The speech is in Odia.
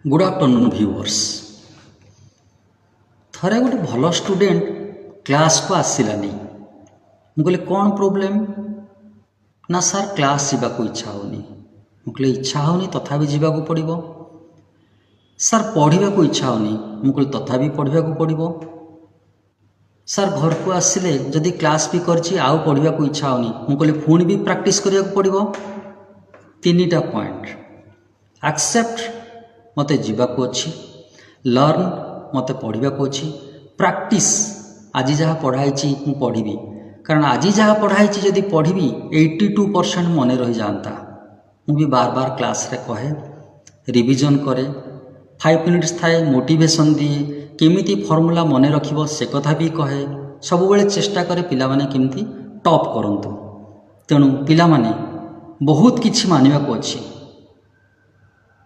Good afternoon viewers. ଥରେ ଗୋଟେ ଭଲ ଷ୍ଟୁଡେଣ୍ଟ କ୍ଲାସ୍କୁ ଆସିଲାନି। ମୁଁ କହିଲି, କ'ଣ ପ୍ରୋବ୍ଲେମ୍? ନା ସାର୍, କ୍ଲାସ୍ ଯିବାକୁ ଇଚ୍ଛା ହେଉନି। ମୁଁ କହିଲି, ଇଚ୍ଛା ହେଉନି ତଥାପି ଯିବାକୁ ପଡ଼ିବ। ସାର୍, ପଢ଼ିବାକୁ ଇଚ୍ଛା ହେଉନି। ମୁଁ କହିଲି, ତଥାପି ପଢ଼ିବାକୁ ପଡ଼ିବ। ସାର୍, ଘରକୁ ଆସିଲେ ଯଦି କ୍ଲାସ୍ ବି କରିଛି, ଆଉ ପଢ଼ିବାକୁ ଇଚ୍ଛା ହେଉନି। ମୁଁ କହିଲି, ପୁଣି ବି ପ୍ରାକ୍ଟିସ୍ କରିବାକୁ ପଡ଼ିବ। ତିନିଟା ପଏଣ୍ଟ: ଆକ୍ସେପ୍ଟ, ମୋତେ ଯିବାକୁ ଅଛି; ଲର୍ନ, ମୋତେ ପଢ଼ିବାକୁ ଅଛି; ପ୍ରାକ୍ଟିସ୍, ଆଜି ଯାହା ପଢ଼ା ହେଇଛି ମୁଁ ପଢ଼ିବି। କାରଣ ଆଜି ଯାହା ପଢ଼ା ହେଇଛି ଯଦି ପଢ଼ିବି, 82% ମନେ ରହିଯାଆନ୍ତା। ମୁଁ ବି ବାର ବାର କ୍ଲାସ୍ରେ କହେ, ରିଭିଜନ୍ କରେ, 5 ମିନିଟ୍ସ ଥାଏ, ମୋଟିଭେସନ୍ ଦିଏ, କେମିତି ଫର୍ମୁଲା ମନେ ରଖିବ ସେ କଥା ବି କହେ। ସବୁବେଳେ ଚେଷ୍ଟା କରେ ପିଲାମାନେ କେମିତି ଟପ୍ କରନ୍ତୁ। ତେଣୁ ପିଲାମାନେ, ବହୁତ କିଛି ମାନିବାକୁ ଅଛି।